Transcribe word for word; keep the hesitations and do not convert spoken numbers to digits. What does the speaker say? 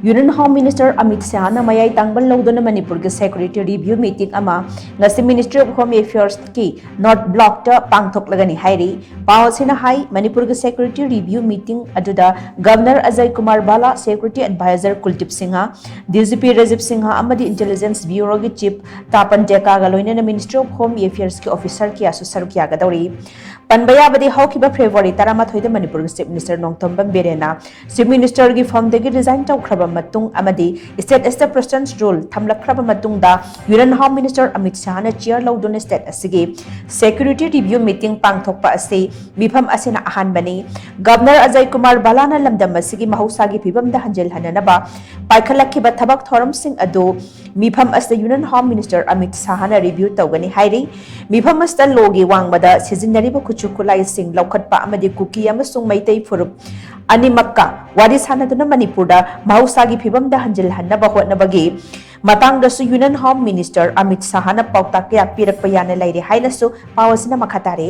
Union Home Minister Amit Shahꯅ ꯃꯌꯥꯏ ꯇꯥꯡꯕ ꯂꯧꯗꯨꯅ ꯃꯅꯤꯄꯨꯔꯒꯤ security review meeting ꯑꯃ ꯉꯁꯤ Ministry of Home Affairsꯀꯤ North Blockꯇ ꯄꯥꯡꯊꯣꯛꯂꯒꯅꯤ ꯍꯥꯏꯔꯤ꯫ ꯄꯥꯎ ꯑꯁꯤꯅ ꯍꯥꯏ, ꯃꯅꯤꯄꯨꯔꯒꯤ security review meeting ꯑꯗꯨꯗ Governor Ajay Kumar Bhalla, Security Advisor Kuldeep Singha, DGP Rajiv Singha ꯑꯃꯗꯤ Intelligence Bureauꯒꯤ Chief Tapan Dekaꯒ ꯂꯣꯏꯅꯅ Ministry of Home Affairsꯀꯤ officer ꯀꯌꯥꯁꯨ ꯁꯔꯨꯛ ꯌꯥꯒꯗꯧꯔꯤ꯫ ꯄꯟꯕ ꯌꯥꯕꯗꯤ, ꯍꯧꯈꯤꯕ February ꯇꯔꯥꯃꯥꯊꯣꯏꯗ ꯃꯅꯤꯄꯨꯔꯒꯤ Chief Minister Nongthombam ꯕꯤꯔꯦꯟꯅ Chief Ministerꯒꯤ firmꯗꯒꯤ resign ꯇꯧꯈ꯭ꯔꯕ ꯃꯇꯨꯡ ꯑꯃꯗꯤ state ꯑꯁꯤꯗ President's Rule ꯊꯝꯂꯛꯈ꯭ꯔꯕ ꯃꯇꯨꯡꯗ Union Home Minister Amit Shahꯅ chair ꯂꯧꯗꯨꯅ state ꯑꯁꯤꯒꯤ security review meeting ꯄꯥꯡꯊꯣꯛꯄ ꯑꯁꯤ ꯃꯤꯐꯝ ꯑꯁꯤꯅ ꯑꯍꯥꯟꯕꯅꯤ꯫ Governor Ajay Kumar Bhallꯥꯅ ꯂꯝꯗꯝ ꯑꯁꯤꯒꯤ ꯃꯍꯧꯁꯥꯒꯤ ꯐꯤꯕꯝꯗ ꯍꯟꯖꯤꯜꯍꯟꯅꯅꯕ ꯄꯥꯏꯈꯠꯂꯛꯈꯤꯕ ꯊꯕꯛ ꯊꯧꯔꯝꯁꯤꯡ ꯑꯗꯨ ꯃꯤꯐꯝ ꯑꯁꯤꯗ Union Home Minister Amit Shahꯅ review ꯇꯧꯒꯅꯤ ꯍꯥꯏꯔꯤ꯫ ꯃꯤꯐꯝ ꯑꯁꯤꯗ lawꯒꯤ ꯋꯥꯡꯃꯗ ꯁꯤꯖꯤꯟꯅꯔꯤꯕ ꯈꯨꯠꯁꯨ ꯈꯨꯠꯂꯥꯏꯁꯤꯡ ꯂꯧꯈꯠꯄ ꯑꯃꯗꯤ ꯀꯨꯀꯤ ꯑꯃꯁꯨꯡ ꯃꯩꯇꯩ ꯐꯨꯔꯨꯞ ꯑꯅꯤꯃꯛꯀ ꯋꯥꯔꯤ ꯁꯥꯟꯅꯗꯨꯅ ꯃꯅꯤꯄꯨꯔꯗ ꯃꯍꯧꯁꯥꯒꯤ ꯐꯤꯕꯝꯗ ꯍꯟꯖꯤꯜꯍꯟꯅꯕ ꯍꯣꯠꯅꯕꯒꯤ ꯃꯇꯥꯡꯗꯁꯨ Union Home Minister Amit Shahꯅ ꯄꯥꯎꯇꯥꯛ ꯀꯌꯥ ꯄꯤꯔꯛꯄ ꯌꯥꯅ ꯂꯩꯔꯦ ꯍꯥꯏꯅꯁꯨ ꯄꯥꯎ ꯑꯁꯤꯅ ꯃꯈꯥ ꯇꯥꯔꯤ꯫